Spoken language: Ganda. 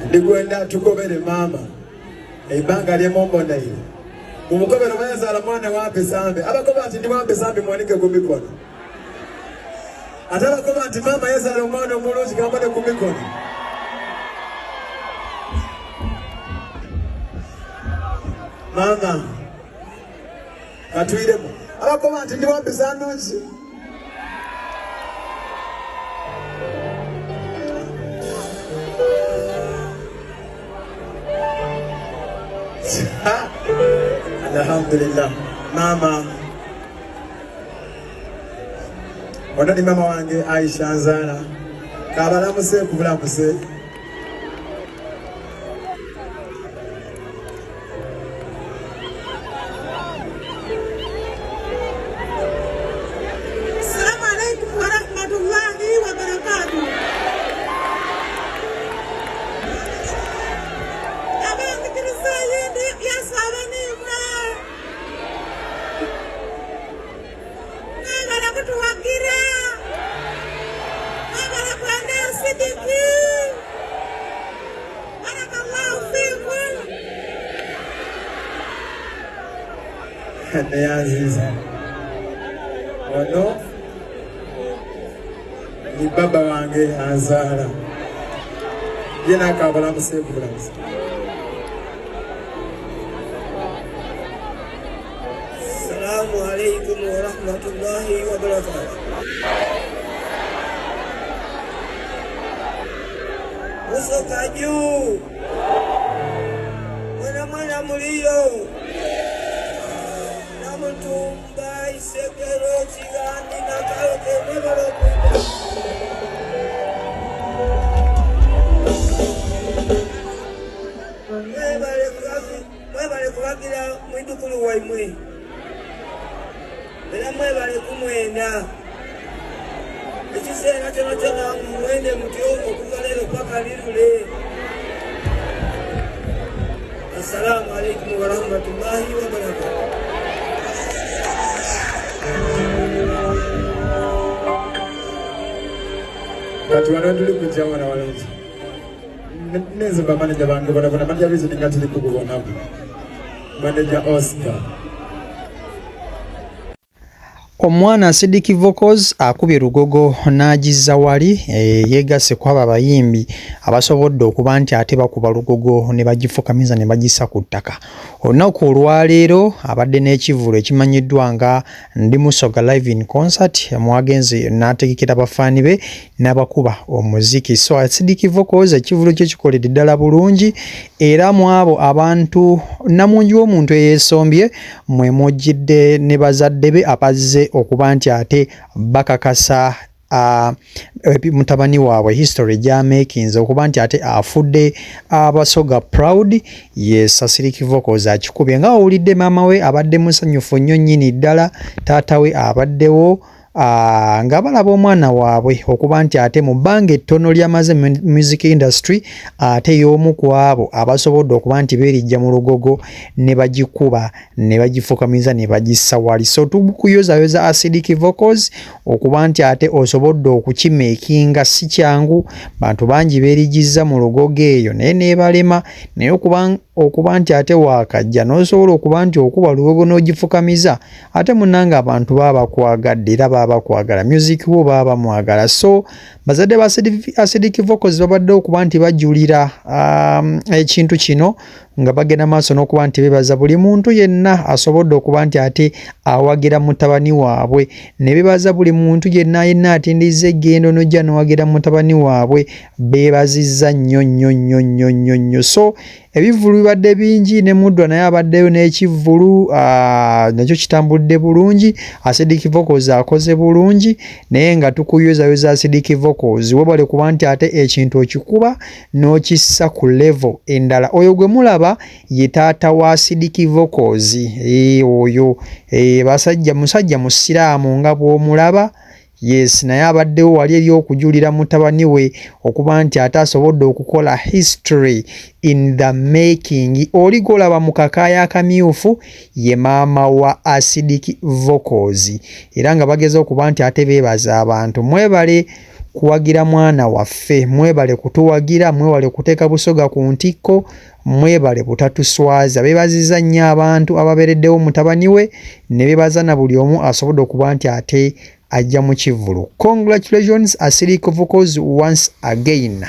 Ndigwenda tugobere maama eibanga lyemombonaire mumukobero bayazaala mwana wampisambi abakoba nti ndi wampisambi muwanike ku mikono ate abakoba nti maama yazaala omwana omulungi gambone ku mikono. Maama katwiremu abakoba nti ndi wampisa nungi. Alhamdulillah, maama ono ni mama wange Aisha Nzala kabalamuse kubulamuse. Assalamu alaikum warahmatullahi wabarakatuh. Abanzikiriza yindi byasaba nimwe mwebale kutuwagira, mwebale kwenda Sidiki. Barakallahu fikum. Neyanziza ono ni baba wange anzaala ye nakabalamuseku bulamusi. Assalamu alaikum warahmatullahi wabarakatuh. Busoka juu, mwana mwana mulio Namutumba, Isekero, Kigandi, Nakaloke, mwebale kwenda. Mwebale kubagira mwidukulu waimwe era mwebale kumwenda ekiseera kyona kyona mwende mutyo okuva leero paka lirule. Assalamu alaikum warahmatullahi wabarakatuh. Kati wano tuli kujja wana walungi nenze bamaneja bange bonabona manager Reason nga tuli kugubonaku manager Oscar. Omwana Acidic Vocals akubye Lugogo n'agizza wali yeegasse ku abo abayimbi abasobodde okuba nti ate bakuba Lugogo ne bagifukamiza ne bagissa ku ttaka. Olunaku olwaleero abadde n'ekivvulu ekimanyiddwa nga Ndi Musoga Live in Concert mwagenze n'ategekera bafaani be n'abakuba omuziki. So Acidic Vocals ekivvulu kye kikoledde ddala bulungi era mu abo abantu nnamungi w'omuntu eyeesombye mwe mujjidde ne bazadde be abazze okuba nti ate bakakasa mutabani waabwe history gy'ameekinze okuba nti ate afudde Abasoga proud. Yes, Acidic Vocals akikubye nga owulidde maama we abadde musanyufu nnyo nnyini ddala, taata we abaddewo nga balaba omwana waabwe okuba nti ate mu bbanga ettono ly'amaze mu music industry ate y'omu ku abo abasobodde okuba nti beerijja mu lugogo ne bagikuba ne bagifukamiza ne bagissa wali. So tukuyozayoza Acidic Vocals okuba nti ate osobodde okukimeekinga, si kyangu, bantu bangi beerijizza mu lugogo eyo naye neebalema, naye okuba nti ate waakajja n'osobola okuba nti okuba lugogo n'ogifukamiza ate munnange abantu baba bakwagadde era baba bakwagala music wo baba bamwagala. So bazadde ba Acidic Vocals babadde okuba nti bajulira ekintu kino nga bagenda maaso n'okuba nti bebaza buli muntu yenna asobodde okuba nti ate awagira mutabani waabwe, ne bebaza buli muntu yenna yenna atindizza eggendo n'ojja n'owagira mutabani waabwe, beebazizza nnyo nnyo nnyo nnyo nnyo nnyo. So ebivvulu bibadde bingi ne Muddwa naye abaddeyo n'ekivvulu nakyo kitambudde bulungi. Acidic Vocals akoze bulungi naye nga tukuyozayoza Acidic Vocals webale kuba nti ate ekintu okikuba n'okissa ku level endala. Oyo gwe mulaba ye taata wa Acidic Vocals, oyo basajja musajja musiraamu nga bw'omulaba. Yes, naye abaddewo wali eri okujulira mutabani we okuba nti ate asobodde okukola history in the making. Oli gw'olaba mu kakaaya akamyufu ye maama wa Acidic Vocals, era nga bageza okuba nti ate beebaza abantu. Mwebale kuwagira mwana waffe, mwebale kutuwagira, mwebale kuteeka Busoga ku ntikko, mwebale butatuswaza. Beebazizza nnyo abantu ababeereddewo mutabani we ne beebaza na buli omu asobodde okuba nti ate ajja mu kivvulu. Congratulations Acidic Vocals once again.